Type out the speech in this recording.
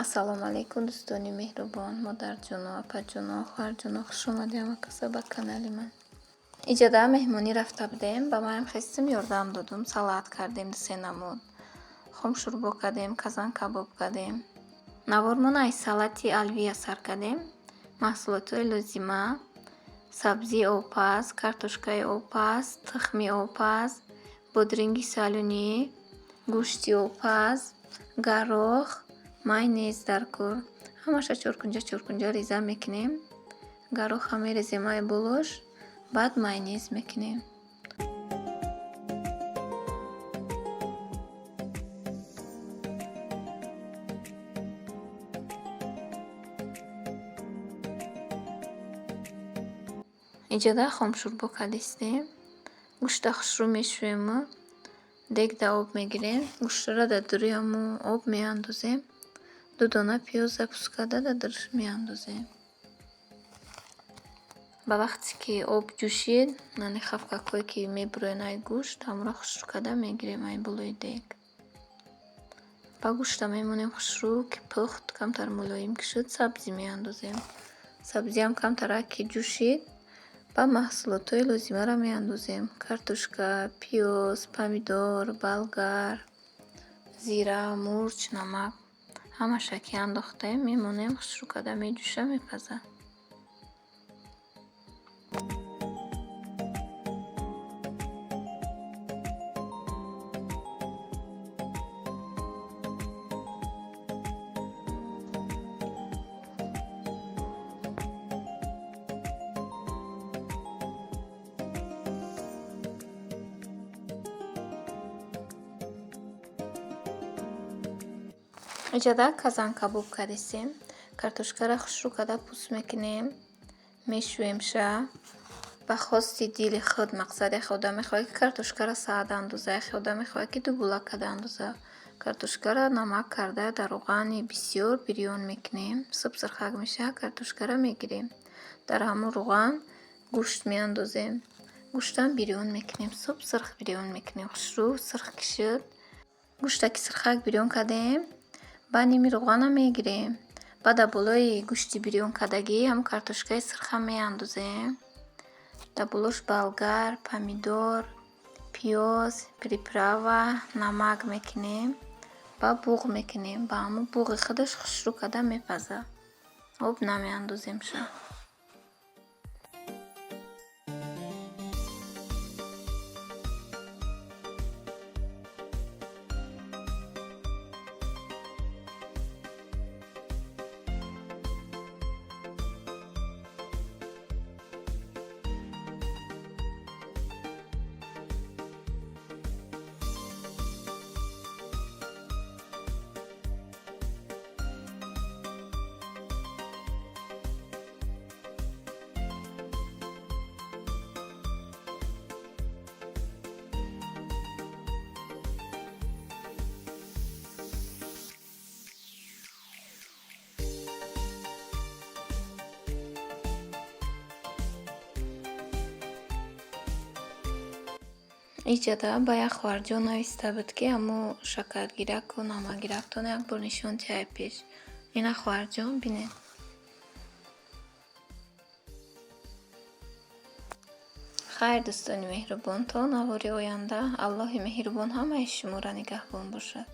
Ассалому алайкум, дӯстони меҳрубон, модарҷоно, апаҷоно, хоҳарҷоно, хуш омадед ҳама каса ба канали ман. Иҷода меҳмонӣ рафта будем, ба маям хестим, ёрдам додум, салат кардем дусе намуд, хомшӯрбо кардем, казан кабоб кардем. Навормона аз салати алвия сар кардем. Маҳсулотҳои лозима: сабзии обпаз, картошкаи обпаз, тухми обпаз, бодринги солёнӣ, гӯшти обпаз, гарох, майонез дар кор. Ҳамаша чоркунҷа чоркунҷа реза мекунем. Гароха мерезем ай болош, баъд майонез мекунем. Иҷода хомшӯрбо кардистем. Гӯшта хушрӯ мешӯему дегда об мегирем. Гӯштара дар дуруи ҳамун об меандозем. Ду дона пиёза пӯст карда дар дуриш меандозем. Ба вақте ки об ҷӯшид, яъне хавкакҳое ки мебуроянд ай гӯшт, ҳамонро хушрӯ карда мегирем ай болои дег. Ба гӯшта мемонем хушрӯ, ки пухт, камтар мулоим ки шуд, сабзӣ меандозем. Сабзиам камтарак ки ҷӯшид, баъд маҳсулотҳои лозимаро меандозем: картошка, пиёз, помидор, болгар, зира, мурч, намак. Ҳамаша ки андохтем, мемонем хушрӯ карда меҷӯша, мепазад. Иҷода казан кабоб кардистем. Картошкаро хушрӯ карда пӯст мекунем, мешӯемша ба хости дили худ. Мақсад, яхе одам мехоҳад, ки картошкаро саъд андоза, яхе одам мехоҳад, ки дубула карда андоза. Картошкаро намак карда дар равғани бисёр бирён мекунем. Суб сирхак мешавад, картошкаро мегирем. Дар ҳамун равған гӯшт меандозем. Гӯштам бирён мекунем, суб сирх бирён мекунем. Хушрӯ сирх ки шуд, гӯшта ки сирхак бирён кардем, баъд ними равғана мегирем. Баъд дар болои гӯшти бирён кардагӣ ҳамун картошкаи сирхам меандозем. Дар болош болгар, помидор, пиёз, приправа, намак мекунем. Баъд буғ мекунем. Ба ҳамун буғи худаш хушрӯ карда мепазад. Об намеандоземша. Иҷода ба як хоҳарҷон нависта буд, ки ҳамун шакаргираку намакгирактон як бор нишон диҳай пеш. Ина, хоҳарҷон, бинед. Хайр, дӯстони меҳрубон, то навори оянда Аллоҳи меҳрубон ҳамаи шуморо нигаҳбон бошад.